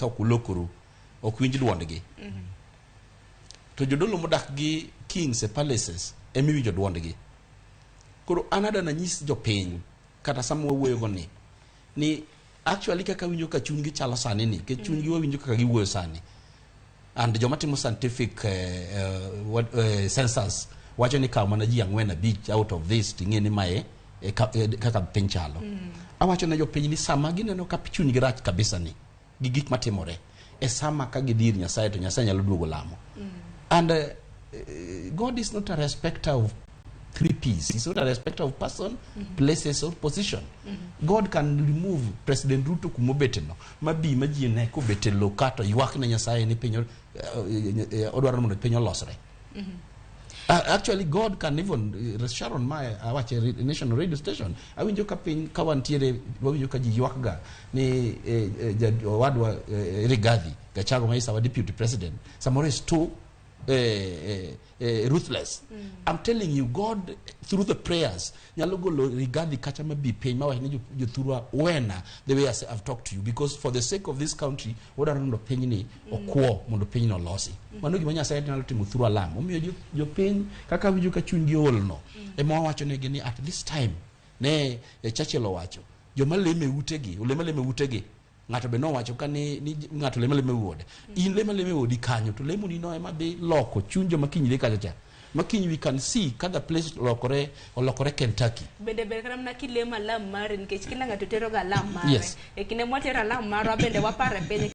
ka ok ulokoru ok winj duondgi. To jodolo modak gi kings e palaces ema iwinjo duondgi. Koro an adwa nanyis jopiny kata sama wawuoyogo ni ni actually kaka winjo ka chunygi chalo sani ni nikech chunygi wawinjo kaka giwuoyo sani and joma timo scientific what, census wacho ni kaw mana ji ang'wen abich out of this ting'e ni mae e ka, e, kaka piny chalo. Awacho ne jopiny ni sama gineno ka chunygi rach kabisa ni gi gik matimore e sama ka gidhi ir Nyasaye to Nyasaye nyalo duogo lamo. And God is not a respecter of three P's. He's not a respecter of person, places or position. God can remove President Ruto kumobeteno mabi ma ji ne kobet e lowo kato ywak ne Nyasaye ni piny odwaro mondo piny olosre. Actually God can even Sharon ma awache national radio station awinjo ka piny ka wantiere wawinjo ka ji ywak ga ni owadwa Rigathi Gachagua ma is our deputy president samoro is too ruthless. I'm telling you, God through the prayers nyalo golo Rigathi kacha mabi piny mawach ni jothurwa wena the way I've talked to you because for the sake of this country wadwaro mondo pinyni okwo mondo pinyno olosi. Mano gima Nyasaye nyalo timo through alam. Omiyo jopiny kaka winjo ka chunygi oolno ema wawacho negi ni at this time ne Churchill owacho joma leme utegi olema leme utegi ng'ato be nowacho ka ni ng'ato lema lema e ode in lema lema e odi kanyo to lemoni no ema dhi loko chuny joma kiny dhi kacha cha ma kiny we can see ka the place olokore olokore Kentucky. Bende ber kata mana kilemo alam mari nikech kila ng'ato tero ga alam mare. Yes. E kinde mwatero alam marwa bende wapar e piny.